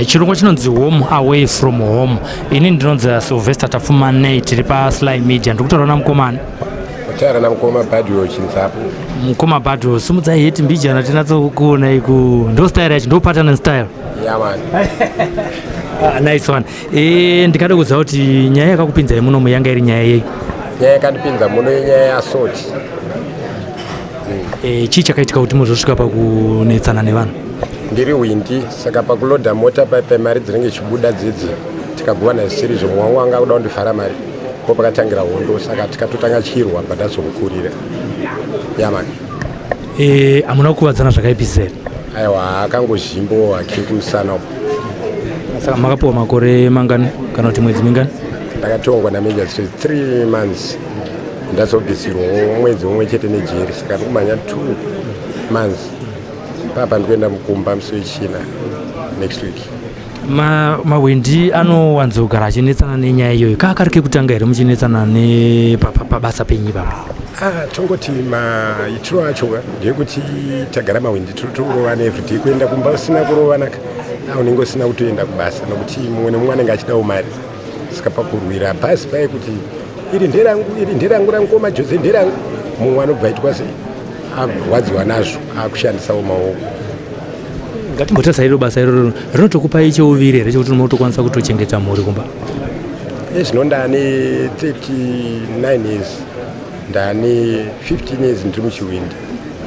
Chirongwa chinonzi Home Away From Home. Ini ndinonzi Sylvester Tapfumanei, tiri paSly Media. Ndiri kutaura namukomana. Kutaura namukoma Badwell Chinzapo. Mukoma Badwell, simudzai heti mbijana tinatsokuona iku. Ndo style yacho, ndo pattern and style. Yeah man. Ah, nice one. Eh, ndikada kuziva kuti nyaya yakakupinzai munomu yanga iri nyaya yei? Nyaya yakandipinza muno inyaya yasoti. Eh, chii chakaitika kuti muzosvika pakunetsana nevanhu? Ndiri hwindi, saka pakulodha mota paipai mari dzinenge chibuda dzidzi tikagovana zvisiri izvo. Mumwe wangu anga akuda kundivhara mari, ko pakatangira hondo, saka tikatotanga chirwa bva ndazomukurira. Yeah man. Eh, hamuna kukuvadzana zvakaipisisa here? Aiwa, akangozvimbo hake kumusana uko. Saka makapiwa makore mangani kana kuti mwedzi mingani? Ndakatongwa namajor 3 months, ndazobvisirwawo mwedzi umwe chete nejeri, saka ndikumhanya 2 months papa. Ndikuenda mukumba musi weChina next week. Mahwindi anowanzogara achinetsana nenyaya iyoyo. Kaa kari kekutanga here muchinetsana pabasa penyu ipapa? Ah, tongoti maitiro acho ka ndeyekuti tagara mahwindi tiri torovana everyday. Kuenda kumba usina kurovanaka, ah, unenge usina kutoenda kubasa, nokuti mumwe nemumwe anenge achidawo mari. Saka pakurwira bhasi paye kuti iri nderangu, iri nderangu, rangoma Jose nderangu, mumwe anobva aitwa sei, arwadziwa nazvo, akushandisawo maoko. Ngatimbotarisa iro basa iroro, rinotokupai cheuviri here chekuti munotokwanisa kutochengeta mhuri kumba? Ezvino ndane 39 years, ndane 15 years ndiri muchiwindi.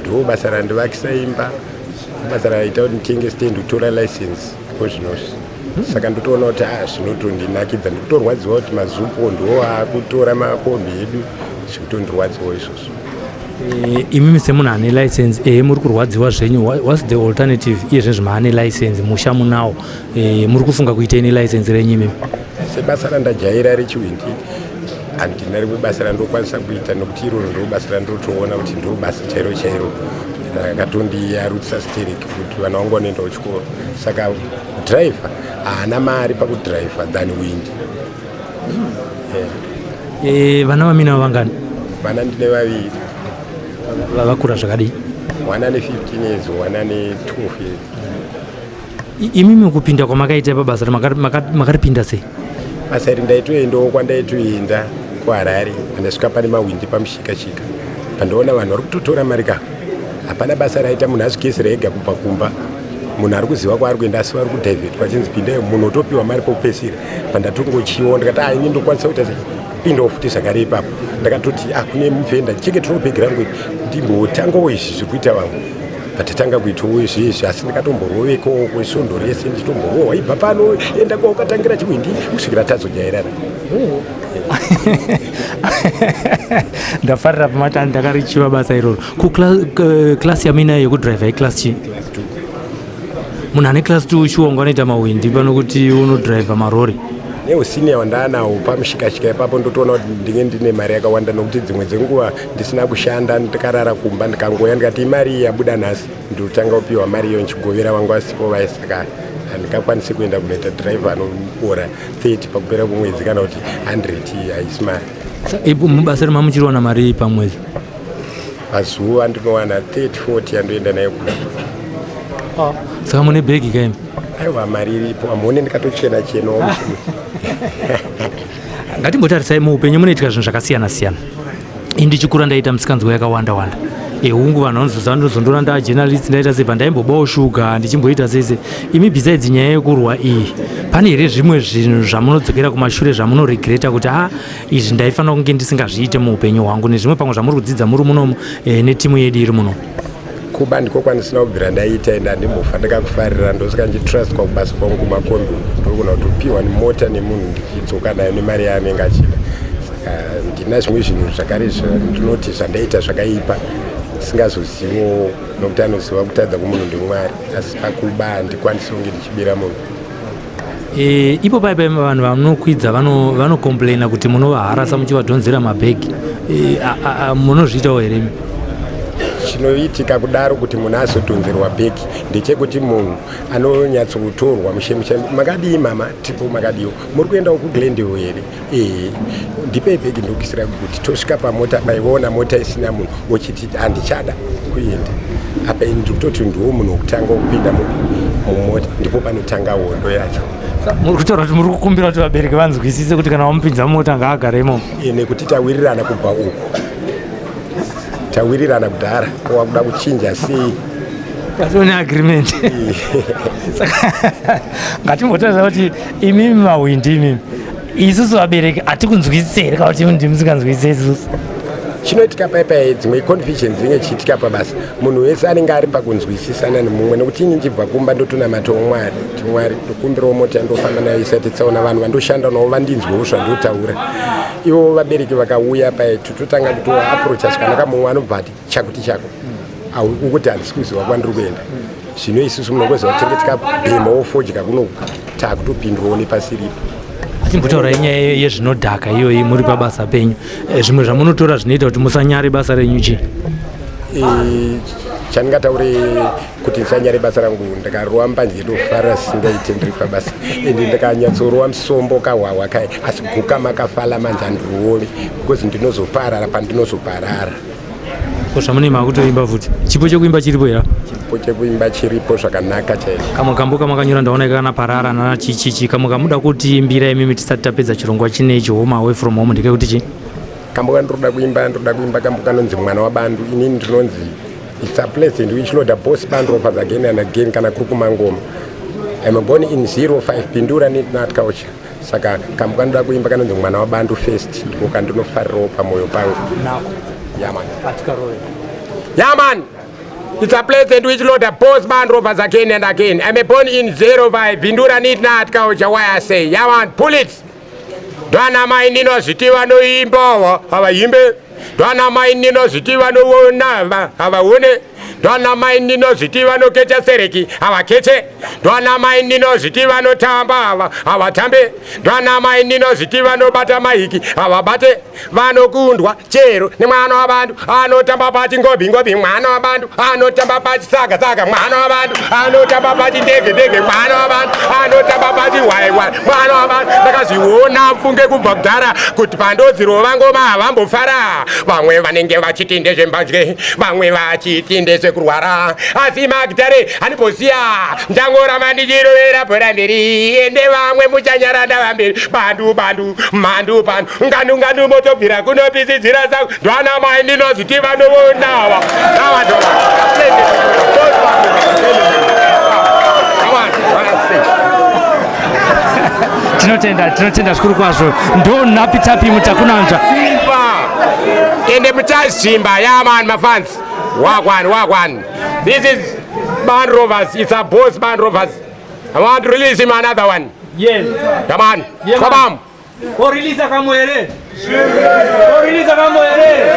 Ndo basa randivakisa imba, basa raita kuti nditenge stand, kutora license kozvinozvi. Saka ndotoona kuti a zvinotondinakidza. Ndikutorwadziwa kuti maZUPCO ndo akutora makombi edu, zvikutondirwadziwawo izvozvo. Eh, imimi semunhu ane license, ehe, muri kurwadziwa zvenyu. What's the alternative iye zvezvi maane license, musha munawo? Muri kufunga kuitei nelicense renyu imimi? Sebasa randajaira rechiwindi, handina rimwe basa randokwanisa kuita, nokuti iroro ndo basa randotoona kuti ndo basa chairo chairo rakatondiyarutsa stereki kuti vana vangu vanoenda kuchikoro. Saka dhiraivha haana mari pakudhiraivha than windi. Vana vaminavo vangani? Vana ndine vaviri. Vakura zvakadii? Mwana ane 15 years, mwana ane 12 years. Imimi kupinda kwamakaita pabasa makaripinda sei? Basa iri ndaitoendawo kwandaitoenda kuHarare. Pandasvika pane mahwindi pamushikashika, pandoona vanhu vari kutotora mari ka, hapana basa raita munhu azvigesera ega kubva kumba. Munhu ari kuziva kwaari kuenda, asi vari kudhivhetwa achinzi pindai, munhu otopiwa mari pokupesira. Pandatongochiwo ndikati, a ini ndokwanisa kuita sei, pindawo futi zvakare ipapo. Ndakatoti, a kune muvhenda, ndichengeterawo bhegi rangu iri, ndimbotangawo izvi zviri kuita vamwe. Patatanga kuitawo izvi, asi ndakatomborovekawo kwesvondo rese, ndichitomborohwa, ibva pano, enda kwaukatangira chiwindi, kusvikira tazojairana. Ndafarira pamati ndakarichiva basa iroro. Kuklasi yamuinayo yekudhiraivha iclass chii? Munhu ane class 2 shuwa unganoita mahwindi pano kuti unodhiraivha marori? Neusenior wandaanawo pamushikashika ipapo, ndotoona kuti ndinge ndine mari yakawanda, nokuti dzimwe dzenguva ndisina kushanda, ndikarara kumba, ndikangoya ndikati imari iyi yabuda nhasi, ndinotanga kupiwa mari iyo ndichigovera vangu vasipo vai. Saka handingakwanisi kuenda kunoita dhiraivha anoora 30 pakupera kwemwedzi kana kuti 100, haisi mari. Mubasa remamuchiriwana mari pamwedzi? Pazuva ndinowana 30, 40 yandoenda nayo kumba. Saka mune bhegi kaimi? Aiwa, mari iripo, amuone ndikatochena chenawo. Ngatimbotarisai, muupenyu munoitika zvinhu zvakasiyana siyana. Ini ndichikura ndaita musikanzwa yakawanda wanda. Ehungu, vanhu vanozondona ndajournalist, ndaita sei, pandaimbobawo shuga, ndichimboita sei sei. Imi, besides nyaya yekurwa iyi, pane here zvimwe zvinhu zvamunodzokera kumashure zvamunoregreta kuti a izvi ndaifanira kunge ndisingazviite muupenyu hwangu, nezvimwe pamwe zvamuri kudzidza muri munomu netimu yedu iri muno? Kuba ndiko kwandisina kubvira ndaita, ende handimbofa ndikakufarira. Ndosaka ndichitrustwa kubasa kwangu kumakombi, ndogona kutopiwa nemota nemunhu, ndichidzoka nayo nemari yaanenge achida. Saka ndina zvimwe zvinhu zvakare ndinoti zvandaita zvakaipa, ndisingazozivo, nokuti anoziva kutadza kwomunhu ndiMwari. Asi pakuba handikwanisi kunge ndichibira munhu. Ipo pai pai vanhu vanokwidza vanocomplaina kuti munovaharasa muchivadhonzera mabhegi. E, munozviitawo here imi? Chinoitika kudaro kuti munhu azodhonzerwa bhegi ndechekuti munhu anonyatsokutorwa mushe mushe. Makadii mama? Tipo makadiwo. Muri kuendawo kuGlendale here? Ehe. Ndipei bhegi ndokuisira kuti tosvika pamota paiona mota isina munhu wochiti handichada kuenda. Apa ini ndiri kutoti ndiwo munhu wokutanga kupinda mumota, ndipo panotanga hondo yacho. Muri kutaura kuti muri kukumbira kuti vabereki vanzwisise kuti kana vamupinza mumota ngaagare imomo. Nekuti tawirirana kubva uku, tawirirana kudhara, wakuda kuchinja sei? Patone agreement. Saka ngatimbotarisa kuti imimi mahwindi, imimi, isusu vabereki hatikunzwisise here, kana kuti imi ndimusinganzwisise isusu? Chinoitika paipai, dzimwe confusion dzinenge chiitika pabasa, munhu wese anenge ari pakunzwisisana nemumwe, nekuti ini ndichibva kumba ndotonamatawo Mwari kuti Mwari, ndokumbirawo mota yandofamba nayo isati tsaona, vanhu vandoshanda navo vandinzwewo zvandotaura. Ivo vabereki vakauya pai, tototanga kutoapproacha zvakanaka. Mumwe anobva ati chakuti chako ukuti handisi kuziva kwandiri kuenda. Zvino isusu munongoziva tinge tikabhemawo fodya kunoku, taakutopindurawo nepasiripo. Atimbotaura nyaya yezvinodhaka iyoyi. Muri pabasa penyu, zvimwe zvamunotora zvinoita kuti musanyare basa renyu chii? Chandingataure kuti ndisanyare basa rangu, ndakarova mbanje, ndofarira singaite ndiri pabasa, ende ndakanyatsorova musombo kahwahwa kai, asi guka makafala manje handirovi because ndinozoparara pandinozoparara. Ko zvamune makutoimba futi, chipo chekuimba chiripo here? Chipo chekuimba chiripo zvakanaka chaizvo. Kamwe kambo kamakanyora ndaona kana parara nana chichichi, kamwe kamuda kutiimbira imimi tisati tapedza chirongwa chinechi, Home Away From Home, ndekekuti chii? Kambo kandiroda kuimba, ndinoda kuimba kambo kanonzi Mwana Wabandu. Inini ndinonzi It's a Pleasant Wichloda Boss Band Rovers again and again kana kuri kumangoma. I'm born in 05 Bindura Nat Culture. Saka kambo kanoda kuimba kanonzi Mwana Wabandu first, ndiko kandinofarirawo pamwoyo pangu. Nako. Yeah man. Atikarove. Yeah man. It's a Pleasant Which Lord Boss Band Rovers again and again. I'm born in 05 Bindura Nit Nat Culture. Why I say, yeah man, pull it. Ndwana mai ndinozviti vanoimbawa havaimbe, ndwana mai ndinozviti vanoona havaone, ndwana mai ndinozviti vanokecha sereki havakeche, ndwana mai ndinozviti vanotamba hava havatambe, ndwana mai ndinozviti vanobata maiki havabate, vanokundwa chero nemwana wabantu anotamba pachi ngobi ngobi, mwana wabantu anotamba pachisaga saga, mwana wabantu anotamba pachindege ndege, mwana wabantu anotamba pachiwaiwai, mwana wabantu. Ndakazviona mfunge kubva kudhara kuti pandodzirova ngoma havambofara. Vamwe vanenge vachiti ndezvembanje, vamwe vachiti ndezvekurwara, asi magitare handimbosiya, ndangoramba ndichirovera bhora mberi. Ende vamwe muchanyara ndavamberi. Bandu bandu mhandu pandu ngandu ngandu motobvira kunopisidzira sangu. Ndwana mai ndinozviti vanovonawa ava. Tinotenda, tinotenda zvikuru kwazvo. Ndo Nhapi Tapi Mutakunanzva. Ende muchazvimba. Yeah man, mafans, wagwan wagwan. This is Band Rovers. It's a Boss Band Rovers. I want to release him another one. Come on. Yeah, Come man. on. Oriliza kamwere, oriliza kamwere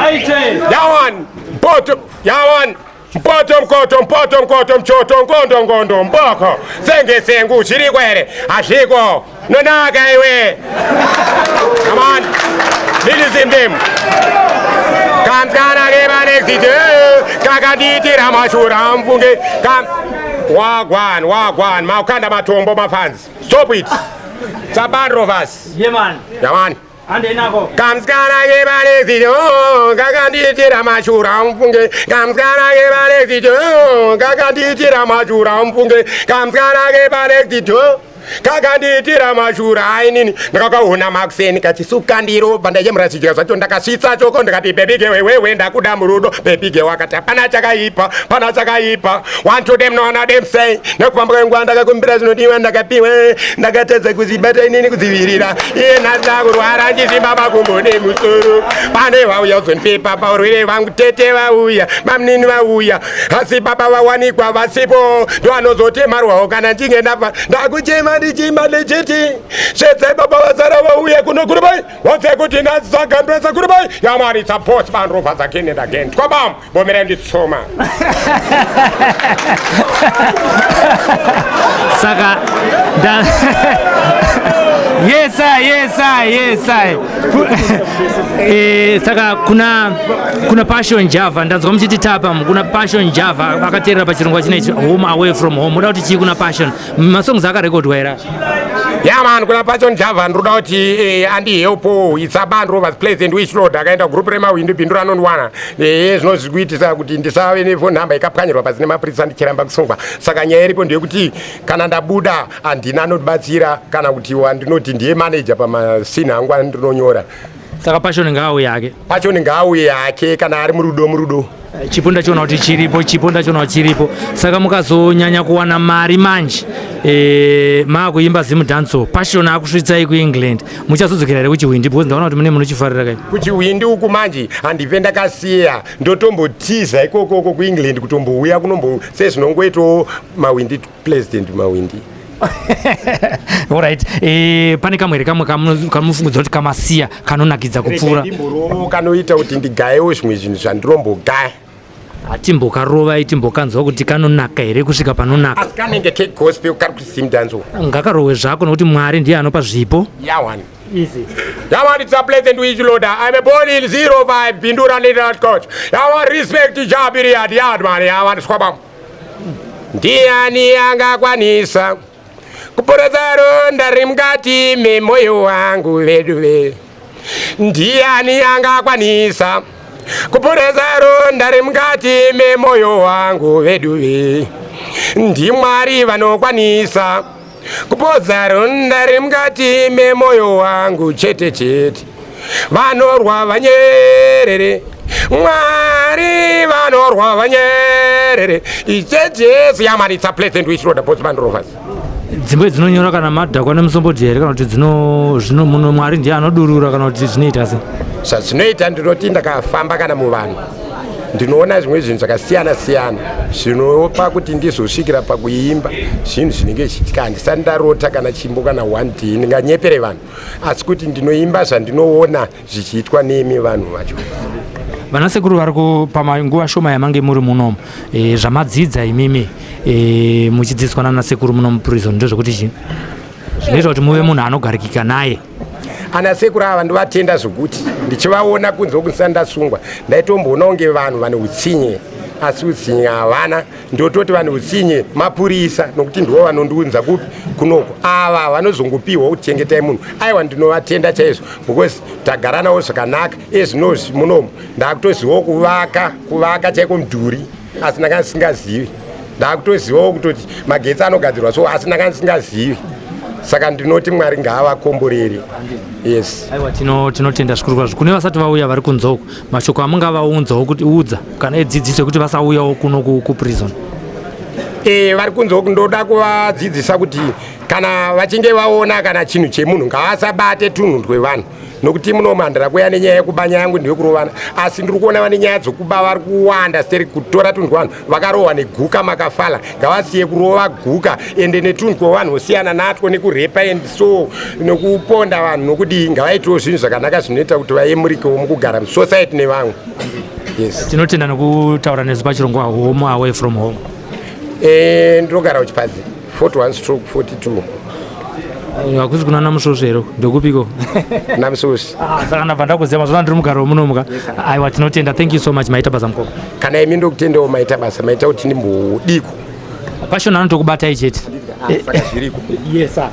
aite. Yawan mpoto yawan mpoto mkoto mpoto mkoto mchoto ngondo ngondo mboko senge sengu zviriko here? Hazviko nonaka iwe. Come on, release him them. Kamskana kepanexit kakadiitira mashura mfunge kam. Wagwan wagwan, maukanda matombo mafans, stop it. It's Rovers. Yeah man. Yaman. Handei nako. Kamskana kepanexit kakandiitira mashura mfunge, kamskana kepanexit kakandiitira mashura mfunge, kamskana kepanexit kakandiitira mashura. Ainini ndakakaona makuseni kachisuka ndiro, bva ndayemura chidya zvacho, ndakasvitsa choko, ndikati, "Baby girl, wewewe, ndakuda murudo." Baby girl wakati, "Hapana chakaipa, pana chakaipa." One to them, no them say. Nekufamba kwenguva ndakakumbira zvinodiwa, ndakapiwe, ndakatadza kuzvibata inini kudzivirira iye. Nhasi kurwara ndichizvimba makumbo nemusoro, pane vauya kuzondipepa paurwere vangu. Tete vauya, mamunini vauya, asi baba vawanikwa vasipo. Ndoanozotemarwawo kana ndichinge ndafa. Ndakuchema ndichimba ndichiti, "Svedzai baba vasara vauye kuno kuribai wotse kuti nhasi kuribai." Yeah man, it's a Boss Band Rovers again and again. Twabam, bomera nditsoma. Saka Yes I, yes I, yes I. Saka kuna Passion Java, ndanzwa muchiti tapa kuna Passion Java akateerera pachirongwa chinechi Home Away from Home. Uda kuti chii kuna Passion? Masongs akarekodwa here? Yeah man, kuna Passion Java ndinoda kuti andihelpo. It's a Band Rovers President Wishlord akaenda group remahwindi Bindura anondiwana. Zvinozvikuitisa kuti ndisave nephone number ikapwanyirwa pasi nemapurisa ndichiramba kusungwa. Saka nyaya iripo ndeyekuti kana ndabuda handina anotibatsira kana kuti wandinoti ndiye manager pamasini angu andinonyora. Saka Passion ngaauye hake. Passion ngaauye hake kana ari murudo, murudo. Chipo ndachiona kuti chiripo, chipo ndachiona kuti chiripo. Saka mukazonyanya kuwana mari manje, maakuimba Zimdancehall, Passion akusvitsai kuEngland, muchazodzokera here kuchihwindi? Because ndaona kuti mune munochifarira kai. Kuchihwindi uku manje handipe ndakasiya, ndotombotiza ikokoko kuEngland kutombouya kunombo sezvinongoitawo mahwindi president mahwindi. Alright, pane kamwe here kamwe kamufungidzwa kuti kamasiya kanonakidza kupfuura? Ndimborowo kanoita kuti ndigayewo zvimwe zvinhu zvandirombogaya. Hatimbokarovai, timbokanzwa kuti kanonaka here kusvika panonaka. Asi kanenge kegospel kari kuZimdancehall. Ngakarohwe zvako nokuti Mwari ndiye anopa zvipo. Yawani. Easy. Yeah man, it's a pleasant wish loader. I'm a born in 05 Bindura Little Coach. Yeah man, respect Jabiri yard yard man. Yeah man, squabam. Ndiani angakwanisa kuporodza ronda riri mukati memwoyo wangu vedu ve? Ndiani angakwanisa kuporodza ronda riri mukati memwoyo wangu vedu ve? NdiMwari vanokwanisa kupodza ronda riri mukati memwoyo wangu chete chete. Vanorwa vanyerere, Mwari vanorwa vanyerere, Ishe Jesu. Yeah man, it's a pleasant wish road Bosman Rovers. Dzimbo dzinonyora kana madhakwa nemusombodhi here, kana kuti dzino zvino muno Mwari ndiye anodurura, kana kuti zvinoita se? Zvazvinoita, ndinoti ndakafamba kana muvanhu ndinoona zvimwe zvinhu zvakasiyana siyana zvinopa kuti ndizosvikira pakuimba zvinhu zvinenge zvichiitika. Handisati ndarota kana chimbo kana one day, ndinganyepere vanhu, asi kuti ndinoimba zvandinoona zvichiitwa nemi vanhu vacho. Vanasekuru vari pamanguva shoma yamange muri munomu, zvamadzidza imimi muchidzidziswa nanasekuru muno muprison ndezvekuti chii zvinoita kuti muve munhu anogarikika naye? Ana sekuru ava ndovatenda zvokuti ndichivaona kunze kundisati ndasungwa ndaitomboona kunge vanhu vane utsinye, asi utsinye havana. Ndototi vanhu utsinye mapurisa nokuti ndivo vanondiunza kupi kunoko. Ava vanozongopiwa kuti chengetai munhu. Aiwa, ndinovatenda chaizvo because tagara navo zvakanaka. Ezvinozvi munomu ndakutozivawo kuvaka, kuvaka chaiko mudhuri, asi ndanga ndisingazivi. Ndakutozivawo kutoti magetsi anogadzirwa so, asi ndanga ndisingazivi. Saka ndinoti Mwari ngaavakomborere, yes. Aiwa, tinotenda zvikuru kwazvo. Kune vasati vauya vari kunze uku, mashoko amungavaunzawo kuti udza kana edzidziso ekuti vasauyawo kuno kuprison? Vari kunze uku ndoda kuvadzidzisa kuti kana vachinge vaona kana chinhu chemunhu ngavasabate tunhu twevanhu, nokuti muno handira kuuya nenyaya yekuba. Nyaya yangu ndeyekurovana, asi ndiri kuona vane nyaya dzokuba vari kuwanda seri kutora tunhu twevanhu. Vakarohwa neguka makafala, ngavasiye kurova guka ende netunhu twevanhu vosiyana natwo nekurepa and so nekuponda vanhu nokudii. Ngavaitewo zvinhu zvakanaka zvinoita kuti vayemurikewo mukugara musociety nevamwe, yes. Tinotenda nokutaura nesu pachirongwa Home Away from Home. Ndinogara kuChipadze 41/42. Hakusi kuna namusvosvo here? Ndokupiko? Namusosi. Ah, saka ndabva ndakuziva mazuva ndiri mugaro munomuka. Aiwa, tinotenda, thank you so much, maita basa mukoma. Kana imi ndokutendawo, maita basa, maita kuti ndimbodiko. Passion anotokubatai chete. Saka zviriko. Yes sir.